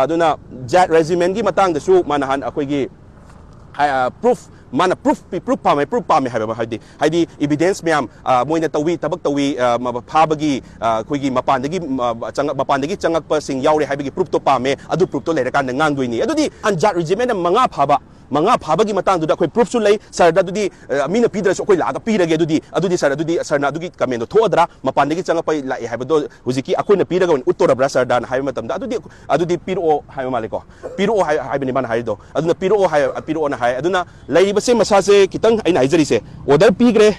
ꯑꯗꯨꯅ ꯖꯥꯠ ꯔꯦꯖꯤꯃꯦꯟꯒꯤ ꯃꯇꯥꯡꯗꯁꯨ ꯃꯥ ꯅꯍꯥꯟ ꯑꯩꯈꯣꯏꯒꯤ ꯍꯥꯏ-, ꯑ, ꯄ꯭ꯔꯨꯐ, ꯃꯥꯅ ꯄ꯭ꯔꯨꯐ ꯄꯤ-, ꯄ꯭ꯔꯨꯐ ꯄꯥꯝꯃꯦ, ꯄ꯭ꯔꯨꯐ ꯄꯥꯝꯃꯦ ꯍꯥꯏꯕ ꯑꯃ, ꯍꯥꯏꯗꯤ, ꯍꯥꯏꯗꯤ ꯏꯕꯤꯗꯦꯟꯁ ꯃꯌꯥꯝ, ꯑ, ꯃꯣꯏꯅ ꯇꯧꯕꯤ, ꯊꯕꯛ ꯇꯧꯕꯤ, ꯑ, ꯃ-, ꯐꯥꯕꯒꯤ, ꯑ, ꯑꯩꯈꯣꯏꯒꯤ ꯃꯄꯥꯟꯗꯒꯤ, ꯃ-, ꯆꯪꯉꯛ-, ꯃꯄꯥꯟꯗꯒꯤ ꯆꯪꯉꯛꯄꯁꯤꯡ ꯌꯥꯎꯔꯦ ꯍꯥꯏꯕꯒꯤ ꯄ꯭ꯔꯨꯐꯇꯣ ꯄꯥꯝꯃꯦ, ꯑꯗꯨ ꯄ꯭ꯔꯨꯐꯇꯣ ꯂꯩꯔꯀꯥꯟꯗ ꯉꯥꯡꯗꯣꯏꯅꯤ꯫ ꯑꯗꯨꯗꯤ ꯖꯥꯠ ꯔꯦꯖꯤꯃꯦꯟ ꯃꯉꯥ ꯐꯥꯕ, ꯃꯉꯥ ꯐꯥꯕꯒꯤ ꯃꯇꯥꯡꯗꯨꯗ ꯑꯩꯈꯣꯏ ꯄ꯭ꯔꯨꯐꯁꯨ ꯂꯩ꯫ ꯁꯥꯔꯗ ꯑꯗꯨꯗꯤ, ꯑ, ꯃꯤꯅ ꯄꯤꯗ꯭ꯔꯁꯨ ꯑꯩꯈꯣꯏ ꯂꯥꯛꯑꯒ ꯄꯤꯔꯒꯦ꯫ ꯑꯗꯨꯗꯤ, ꯑꯗꯨꯗꯤ ꯁꯥꯔ, ꯑꯗꯨꯗꯤ ꯁꯥꯔꯅ ꯑꯗꯨꯒꯤ ꯀꯃꯦꯟꯗꯣ ꯊꯣꯛꯑꯗ꯭ꯔꯥ? ꯃꯄꯥꯟꯗꯒꯤ ꯆꯪꯉꯛꯄ ꯂꯥꯛꯑꯦ ꯍꯥꯏꯕꯗꯣ ꯍꯧꯖꯤꯛꯀꯤ ꯑꯩꯈꯣꯏꯅ ꯄꯤꯔꯒ ꯑꯣꯏꯅ ꯎꯠꯇꯣꯔꯕ꯭ꯔꯥ ꯁꯥꯔꯗꯅ ꯍꯥꯏꯕ ꯃꯇꯝꯗ, ꯑꯗꯨꯗꯤ, ꯑꯗꯨꯗꯤ ꯄꯤꯔꯛꯑꯣ ꯍꯥꯏꯕ ꯃꯥꯜꯂꯦꯀꯣ꯫ ꯄꯤꯔꯛꯑꯣ ꯍꯥꯏ-, ꯍꯥꯏꯕꯅꯤ ꯃꯥꯅ ꯍꯥꯏꯔꯤꯗꯣ꯫ ꯑꯗꯨꯅ ꯄꯤꯔꯛꯑꯣ ꯍꯥꯏ-, ꯄꯤꯔꯛꯑꯣꯅ ꯍꯥꯏ꯫ ꯑꯗꯨꯅ ꯂꯩꯔꯤꯕꯁꯦ ꯃꯁꯥꯁꯦ ꯈꯤꯇꯪ ꯑꯩꯅ ꯍꯥꯏꯖꯔꯤꯁꯦ, ꯑꯣꯔꯗꯔ ꯄꯤꯈ꯭ꯔꯦ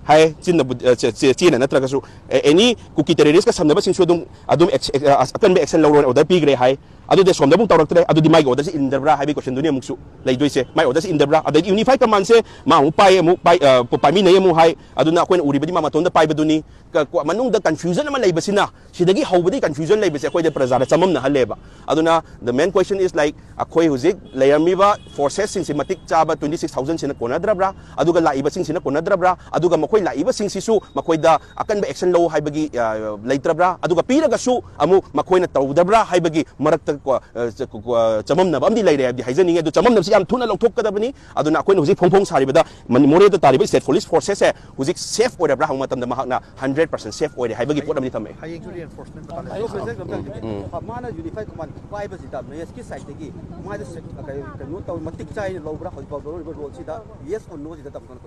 ꯍꯥꯏ, ꯆꯤꯟꯅꯕꯨ-, ꯑ, ꯆꯦ-, ꯆꯦ-, ꯆꯦꯅ ꯅꯠꯇ꯭ꯔꯒꯁꯨ, ꯑꯦ-, ꯑꯦꯅꯤ ꯀꯨꯀꯤ ꯇꯦꯔꯣꯔꯤꯁꯀ ꯁꯝꯅꯕꯁꯤꯡꯁꯨ ꯑꯗꯨꯝ, ꯑꯗꯨꯝ ꯑꯦꯛꯁ-, ꯑꯦꯛ-, ꯑ, ꯑꯀꯟꯕ ꯑꯦꯛꯁꯟ ꯂꯧꯔꯣꯅ ꯑꯣꯔꯗꯔ ꯄꯤꯈ꯭ꯔꯦ ꯍꯥꯏ꯫ ꯑꯗꯨꯗꯤ ꯁꯣꯝꯗ ꯑꯃꯨꯛ ꯇꯧꯔꯛꯇ꯭ꯔꯦ, ꯑꯗꯨꯗꯤ ꯃꯥꯒꯤ order ꯁꯦ ꯏꯟꯗꯕ꯭ꯔꯥ ꯍꯥꯏꯕꯒꯤ question ꯗꯨꯅꯤ ꯑꯃꯨꯛꯁꯨ ꯂꯩꯗꯣꯏꯁꯦ꯫ ꯃꯥꯒꯤ order ꯁꯦ ꯏꯟꯗꯕ꯭ꯔꯥ? ꯑꯗꯒꯤ Unified Command ꯁꯦ ꯃꯥ ꯑꯃꯨꯛ ꯄꯥꯏ, ꯑꯃꯨꯛ ꯄꯥꯏ, ꯑ, ꯄꯥꯏꯃꯤꯟꯅꯩ ꯑꯃꯨꯛ ꯍꯥꯏ, ꯑꯗꯨꯅ ꯑꯩꯈꯣꯏꯅ ꯎꯔꯤꯕꯗꯤ ꯃꯥ ꯃꯇꯣꯝꯗ ꯄꯥꯏꯕꯗꯨꯅꯤ꯫ ꯀ-, ꯀꯣ-, ꯃꯅꯨꯡꯗ confusion ꯑꯃ ꯂꯩꯕꯁꯤꯅ, ꯁꯤꯗꯒꯤ ꯍꯧꯕꯗꯒꯤ confusion ꯂꯩꯕꯁꯦ ꯑꯩꯈꯣꯏꯗ ꯄ꯭ꯔꯖꯥꯗ ꯆꯃꯝꯅꯍꯜꯂꯦꯕ꯫ ꯑꯗꯨꯅ the main question is like, ꯑꯩꯈꯣꯏ ꯍꯧꯖꯤꯛ ꯂꯩꯔꯝꯃꯤꯕ forces ꯁꯤꯡꯁꯦ ꯃꯇꯤꯛ ꯆꯥꯕ twenty six thousand ꯁꯤꯅ ꯀꯣꯟꯅꯗ꯭ꯔꯕ꯭ꯔꯥ? ꯑꯗꯨꯒ ꯂꯥꯛꯏꯕꯁꯤꯡꯁꯤꯅ ꯀꯣꯟꯅꯗ꯭ꯔꯕ꯭ꯔꯥ? ꯑꯗꯨꯒ ꯃꯈꯣꯏ ꯂꯥꯛꯏꯕꯁꯤꯡꯁꯤꯁꯨ ꯃꯈꯣꯏꯗ ꯑꯀꯟꯕ action ꯂꯧ ꯍꯥꯏꯕꯒꯤ, ꯑ, ꯂꯩꯇ꯭ꯔꯕ꯭ꯔꯥ? ꯑꯗꯨꯒ ꯄꯤꯔꯒꯁꯨ ꯑꯃꯨꯛ ꯃꯈꯣꯏꯅ ꯇꯧꯗꯕ꯭ꯔꯥ ꯍꯥꯏꯕꯒꯤ ꯃꯔꯛꯇ ꯀꯣ, ꯑ, ꯆ-, ꯀꯣ, ꯆꯃꯝꯅꯕ ꯑꯃꯗꯤ ꯂꯩꯔꯦ ꯍꯥꯏꯕꯗꯤ ꯍꯥꯏꯖꯅꯤꯡꯉꯤ꯫ ꯑꯗꯨ ꯆꯃꯝꯅꯕꯁꯤ ꯌꯥꯝ ꯊꯨꯅ ꯂꯧꯊꯣꯛꯀꯗꯕꯅꯤ꯫ ꯑꯗꯨꯅ ꯑꯩꯈꯣꯏꯅ ꯍꯧꯖꯤꯛ ꯐꯣꯡ ꯐꯣꯡ ꯁꯥꯔꯤꯕꯗ ꯃꯅꯤ-, ꯃꯣꯔꯦꯗ ꯇꯥꯔꯤꯕ state police forces ꯁꯦ ꯍꯧꯖꯤꯛ safe ꯑꯣꯏꯔꯕ꯭ꯔꯥ ꯍꯪꯕ ꯃꯇꯝꯗ ꯃꯍꯥꯛꯅ hundred percent safe ꯑꯣꯏꯔꯦ ꯍꯥꯏꯕꯒꯤ ꯄꯣꯠ ꯑꯃꯗꯤ ꯊꯝꯃꯛꯑꯦ꯫ ꯍꯌꯦꯡꯁꯨ reinforcement ꯑꯗꯣ ꯄ꯭ꯔꯖꯦꯟ ꯑꯝꯇꯪ ꯎꯝ, ꯍꯪꯖꯒꯦ꯫ ꯎꯝ꯫ ꯃꯥꯅ Unified Command ꯄꯥꯏꯕꯁꯤꯗ ꯃꯍꯦꯁꯀꯤ side ꯇꯒꯤ ꯃꯥꯗ ꯁꯦ-, ꯀꯩ-, ꯀꯩꯅꯣ ꯇꯧ, ꯃꯇꯤꯛ ꯆꯥꯏꯅ ꯂꯧꯕ꯭ꯔꯥ? ꯍꯧꯖꯤꯛꯐꯥꯎ ꯂꯧꯔꯤꯕ role ꯁꯤꯗ yes or no ꯁꯤꯗ ꯇꯝꯒꯅꯨ꯫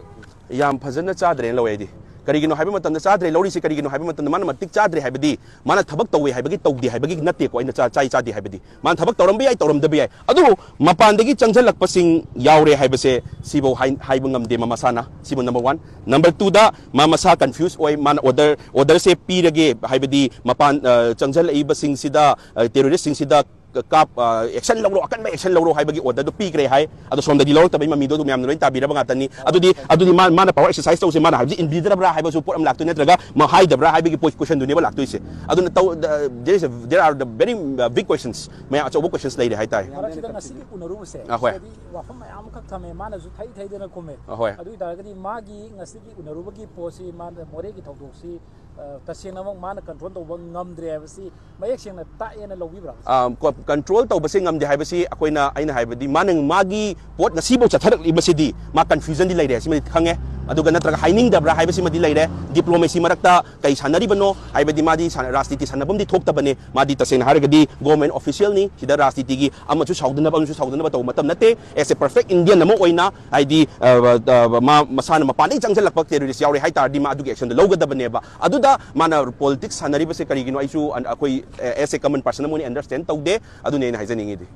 ꯌꯥꯝ ꯐꯖꯅ ꯆꯥꯗ꯭ꯔꯦꯅ ꯂꯧꯋꯦ ꯑꯩꯗꯤ꯫ ꯀꯔꯤꯒꯤꯅꯣ ꯍꯥꯏꯕ ꯃꯇꯝꯗ, ꯆꯥꯗ꯭ꯔꯦ ꯂꯧꯔꯤꯁꯤ ꯀꯔꯤꯒꯤꯅꯣ ꯍꯥꯏꯕ ꯃꯇꯝꯗ, ꯃꯥꯅ ꯃꯇꯤꯛ ꯆꯥꯗ꯭ꯔꯦ ꯍꯥꯏꯕꯗꯤ ꯃꯥꯅ ꯊꯕꯛ ꯇꯧꯋꯦ ꯍꯥꯏꯕꯒꯤ, ꯇꯧꯗꯦ ꯍꯥꯏꯕꯒꯤ ꯅꯠꯇꯦꯀꯣ꯫ ꯑꯩꯅ ꯆꯥ-, ꯆꯥꯏ ꯆꯥꯗꯦ ꯍꯥꯏꯕꯗꯤ, ꯃꯥꯅ ꯊꯕꯛ ꯇꯧꯔꯝꯕ ꯌꯥꯏ, ꯇꯧꯔꯝꯗꯕ ꯌꯥꯏ, ꯑꯗꯨꯕꯨ ꯃꯄꯥꯟꯗꯒꯤ ꯆꯪꯁꯤꯜꯂꯛꯄꯁꯤꯡ ꯌꯥꯎꯔꯦ ꯍꯥꯏꯕꯁꯦ ꯁꯤꯐꯧ ꯍꯥꯏ-, ꯍꯥꯏꯕ ꯉꯝꯗꯦ꯫ ꯃꯥ ꯃꯁꯥꯅ, ꯁꯤꯕꯨ number one꯫ Number two ꯗ ꯃꯥ ꯃꯁꯥ confuse ꯑꯣꯏ꯫ ꯃꯥꯅ order, order ꯁꯦ ꯄꯤꯔꯒꯦ ꯍꯥꯏꯕꯗꯤ ꯃꯄꯥꯟ, ꯑ, ꯆꯪꯁꯤꯜꯂꯛꯏꯕꯁꯤꯡꯁꯤꯗ, ꯑ, terrorist ꯁꯤꯡꯁꯤꯗ ꯀꯥꯞ-, ꯑ, action ꯂꯧꯔꯣ, ꯑꯀꯟꯕ action ꯂꯧꯔꯣ ꯍꯥꯏꯕꯒꯤ order ꯗꯨ ꯄꯤꯈ꯭ꯔꯦ ꯍꯥꯏ꯫ ꯑꯗꯣ ꯁꯣꯝꯗꯗꯤ ꯂꯧꯔꯛꯇꯕꯒꯤ ꯃꯃꯤꯗꯣ ꯑꯗꯨꯝ ꯃꯌꯥꯝꯅ ꯂꯣꯏ ꯇꯥꯕꯤꯔꯕ ꯉꯥꯛꯇꯅꯤ꯫ ꯑꯗꯨꯗꯤ, ꯑꯗꯨꯗꯤ ꯃꯥ-, ꯃꯥꯅ power exercise ꯇꯧꯁꯦ ꯃꯥꯅ ꯍꯥꯏꯕꯁꯤ ꯏꯟꯕꯤꯗ꯭ꯔꯕ꯭ꯔꯥ ꯍꯥꯏꯕꯁꯨ ꯄꯣꯠ ꯑꯃ ꯂꯥꯛꯇꯣꯏ ꯅꯠꯇ꯭ꯔꯒ ꯃꯥ ꯍꯥꯏꯗꯕ꯭ꯔꯥ ꯍꯥꯏꯕꯒꯤ ꯄꯣ-, question ꯗꯨꯅꯦꯕ ꯂꯥꯛꯇꯣꯏꯁꯦ꯫ ꯑꯗꯨꯅ ꯇꯧ-, the, there is a, there are the very, uh, big questions, ꯃꯌꯥꯝ ꯑꯆꯧꯕ questions ꯂꯩꯔꯦ ꯍꯥꯏꯇꯥꯔꯦ꯫ ꯃꯔꯛꯁꯤꯗ ꯉꯁꯤꯒꯤ ꯎꯅꯔꯨꯕꯁꯦ, ꯑ, ꯍꯣꯏ꯫ ꯁꯤꯗꯗꯤ ꯋꯥꯐꯝ ꯃꯌꯥꯝ ꯑꯃꯈꯛ ꯊꯝꯃꯦ, ꯃꯥꯅꯁꯨ ꯊꯩ ꯊꯩꯗꯅ ꯈꯨꯝꯃꯦ꯫ ꯑ, ꯍꯣꯏ꯫ ꯑꯗꯨ ꯑꯣꯏ ꯇꯥꯔꯒꯗꯤ ꯃꯥꯒꯤ ꯉꯁꯤꯒꯤ ꯎꯅꯔꯨꯕꯒꯤ ꯄꯣꯠꯁꯤ, ꯃꯥꯅ ꯃꯣꯔꯦꯒꯤ ꯊꯧꯗꯣꯛꯁꯤ, ꯑ, ꯇꯁꯦꯡꯅꯃꯛ ꯃꯥꯅ control ꯇꯧꯕ ꯉꯝꯗ꯭ꯔꯦ ꯍꯥꯏꯕꯁꯤ ꯃꯌꯦꯛ ꯁꯦꯡꯅ ꯇꯥꯛꯑꯦꯅ ꯂꯧꯕꯤꯕ꯭ꯔꯥ? ꯑ, ꯀꯣ-, control ꯇꯧꯕꯁꯦ ꯉꯝꯗꯦ ꯍꯥꯏꯕꯁꯤ ꯑꯩꯈꯣꯏꯅ, ꯑꯩꯅ ꯍꯥꯏꯕꯗꯤ ꯃꯥꯅ ꯃꯥꯒꯤ ꯄꯣꯠ ꯉꯁꯤꯐꯥꯎ ꯆꯠꯊꯔꯛꯂꯤꯕꯁꯤꯗꯤ ꯃꯥ confusion ꯗꯤ ꯂꯩꯔꯦ ꯍꯥꯏꯕꯁꯤꯃꯗꯤ ꯈꯪꯉꯦ꯫ ꯑꯗꯨꯒ ꯅꯠꯇ꯭ꯔꯒ ꯍꯥꯏꯅꯤꯡꯗꯕ꯭ꯔꯥ ꯍꯥꯏꯕꯁꯤꯃꯗꯤ ꯂꯩꯔꯦ꯫ Diplomacy ꯃꯔꯛꯇ ꯀꯩ ꯁꯥꯟꯅꯔꯤꯕꯅꯣ ꯍꯥꯏꯕꯗꯤ ꯃꯥꯗꯤ ꯁꯥꯟꯅ-, ꯔꯥꯖꯅꯤꯇꯤ ꯁꯥꯟꯅꯐꯝꯗꯤ ꯊꯣꯛꯇꯕꯅꯦ꯫ ꯃꯥꯗꯤ ꯇꯁꯦꯡꯅ ꯍꯥꯏꯔꯒꯗꯤ government official ꯅꯤ꯫ ꯁꯤꯗ ꯔꯥꯖꯅꯤꯇꯤꯒꯤ ꯑꯃꯁꯨ ꯁꯥꯎꯗꯅꯕ, ꯑꯃꯁꯨ ꯁꯥꯎꯗꯅꯕ ꯇꯧꯕ ꯃꯇꯝ ꯅꯠꯇꯦ꯫ As a perfect Indian ꯑꯃ ꯑꯣꯏꯅ ꯍꯥꯏꯗꯤ, ꯑ, ꯑ, ꯃꯥ ꯃꯁꯥꯅ ꯃꯄꯥꯟꯗꯒꯤ ꯆꯪꯁꯤꯜꯂꯛꯄ terrorist ꯌꯥꯎꯔꯦ ꯍꯥꯏ ꯇꯥꯔꯗꯤ ꯃꯥ ꯑꯗꯨꯒꯤ action ꯗꯨ ꯂꯧꯒꯗꯕꯅꯦꯕ꯫ ꯑꯗꯨꯗ ꯃꯥꯅ politics ꯁꯥꯟꯅꯔꯤꯕꯁꯦ ꯀꯔꯤꯒꯤꯅꯣ ꯑꯩꯁꯨ ꯑꯟ-, ꯑꯩꯈꯣꯏ, ꯑ, as a common person ꯑꯃ ꯑꯣꯏꯅ understand ꯇꯧꯗꯦ꯫ ꯑꯗꯨꯅꯤ ꯑꯩꯅ ꯍꯥꯏꯖꯅꯤꯡꯉꯤꯗꯤ꯫